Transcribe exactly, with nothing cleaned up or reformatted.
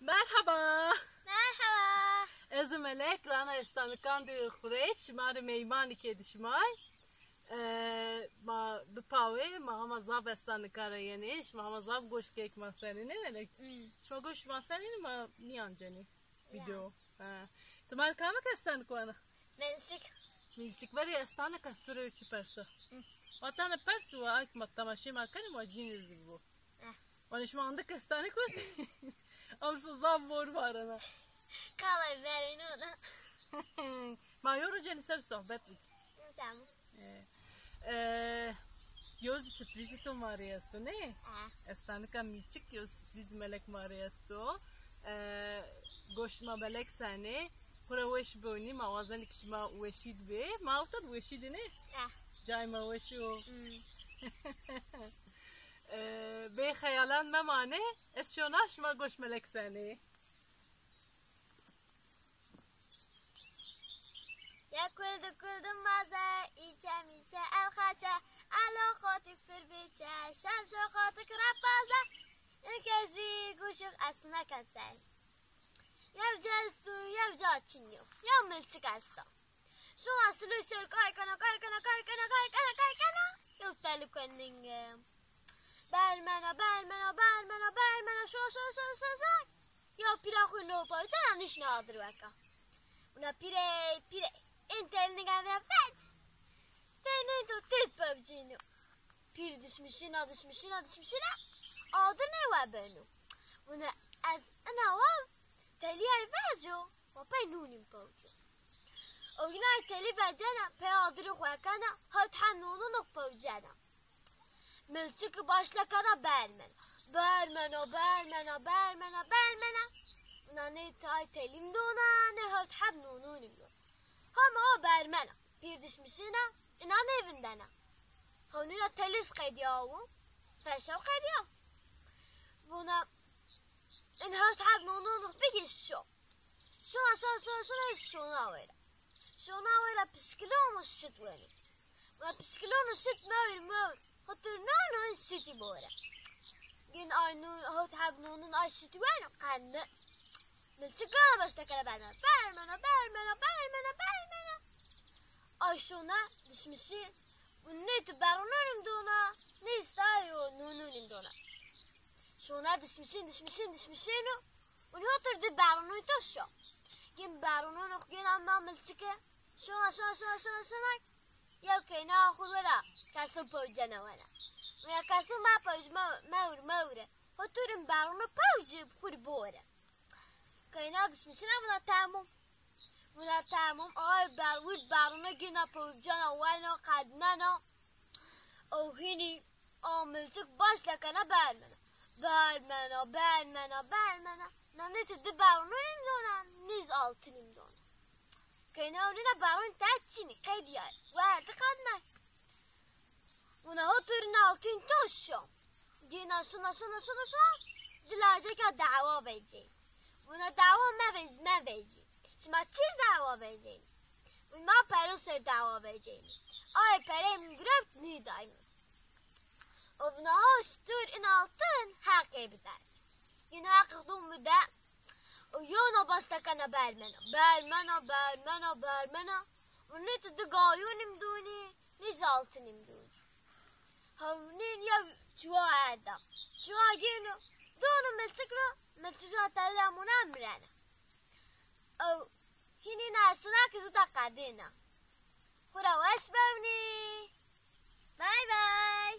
Merheba. Merheba. Ez û Melek rana estanikan de xurê, şima rê meymanî kê di şimay. E, ma bipawê, ma hema zaf estanika ra yenê, şima hema zaf goş kek ma senê, ne Melek? Hmm. Şima goş ma senê, ma nîyancenê video. Ha. Ti ma rê kamik estanik wena? Milçik. Milçik, verê estanika sure çi persa. Hı. Vatane pers wa, ay ma temaşê ma kenê, ma cî nêzik bo. Heh. Vanê şima andik estanik wetê. Ama şu zaf vor varana. Kalay verêno da. Ma yo rocenî ser sohbet bik. Tamam. E, e, yo zî surprîzî to ma rê esto, ne? Ha. Estanika Milçik yo surprîzî Melek ma rê esto. E, goş ma Melek senê. Xwu ra weş bonî, ma wazenî ki şima weşî di bê. Ma ewta di weşî di, ne? Ha. Cayê ma weş o. Hmm. E, bê xeyalan memanê. Ez şona, şima goş Melek senê. Ya kurdu kurdu maze, îçe mîçe el xaçe, elo xotî pir bîçe, şemşo xotî kira paze, inke zî guşik esna kensel. Yew ca esto, yew ca çin yo, yew milçik esto. Şuna siloy ser kay kena, kay kena, kay kena, kay kena, kay kena, yew telî kena ninge. Bermena, bermena, bermena, bermena, şo, şo, şo, şo, şo. Ya pîra xwu no pawcena nişna adir weka. Una pîrey, pîrey. Ên telî ninge vec. Tenê to têt pawceno. Pîr dişmişîna, dişmişîna, dişmişîna. Adir nêwebeno. Una ez ina wa telîyay veco, wa pey nûnîm pawco. O yîna telî vecena, pey adirî xwu kena, hewt heb nûnûnû pawcena. Milçiki başle kena bermena. Bermena, bermena, bermena, bermena. Ina nê tay telîm dona, nê hewt heb nûnûnîm dona. Hema o bermena. Pîr dişmişîna, ina nêvindena. Hewnîna telî zî qedîya wo. Feşew qedîya. Vona, in hewt heb nûnûnû bigî şo. Şona, şona, şona, şona, şona wera. Şona wera pişkilon û şit wenî. Ve pişkilon û şit mewr, mewr. Hotir nano şitî bore. Gin ay nûn, hot heb nûnûn ay şitî weno, qenni. Milçik gana başta kere bermena. Bermena, bermena, bermena, bermena. Ay şona dişmişî. Nê tu berunûnîm dona, nê zî tay o nûnûnîm dona. Şona dişmişîn, dişmişîn, dişmişîn û. Û hotir di berunûn to şo. Gin berunûn û gin ama milçike. Şona, şona, şona, şona, şona. Yew keyna xwu wera, keso pawcena wena. Wena keso ma pawc, ma, mewr, mewre. Hotir in berunû pawcî xwu rê biwere. Keyna dişmişîna vuna tamam. Vuna tamam. Ay ber, wir berunû gina pawcena wena, qedmena. O hînî a milçik başle kena bermena. Bermena, bermena, bermena. Na nê tu di berunûnîm dona, nê zî altinîm dona. Keyna ewrîna berun ters çinî, qedîyay. Werdi qedmay. Vuna hotir in altin to şo. Gina şuna, şuna, şuna, şuna. Di laceka dawa vecê. Vuna dawa mevecî, mevecî. Şima çi dawa vecê? Ma pere ser dawa vecê. Ay pere min girewt nîdayme. O vuna hoş tur in altin heqê bide. Yine heq dûn bide. O yewna başta kena bermena. Bermena, bermena, bermena. Û nê tu di gayûnîm dûnî, nê zî altinîm dûnî. Hewnîn yew çuwa erda. Çuwa gêno. Dûno milçik ro, milçik ro tela mûna mirena. Ew hînî na sina ki zuta qedêna. Xwu ra weş bewnî. Bay bay.